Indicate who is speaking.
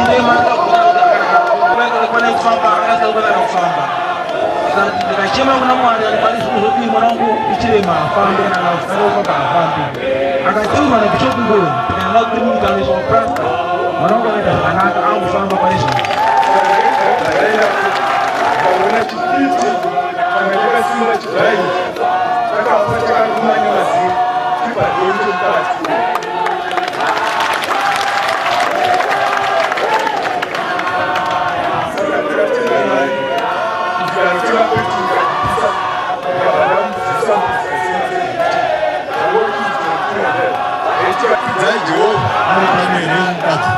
Speaker 1: Chirema akakwana kufamba, akasakwana kufamba. Ndikachema kuna Mwari, Mwari zvinhu zvodii mwana wangu ichirema afambe kana akufamba afambe. Akatsiurwa naBishop Ngoro, tikaenda kuri mukanoiswa plasta. Mwana wangu akaita zvakanaka, akufamba pane zvinhu.
Speaker 2: Kaona chipiti changa chakasimba chidhai chakafa chakaruma nemazi chibhadhori chemukati. Saka takatenda Mwari ndikanotora peturu ndikachipisa ndikabva ndamubvisa mubvisa. Kudzai Jehovha.
Speaker 3: Muri pano here mukadzi?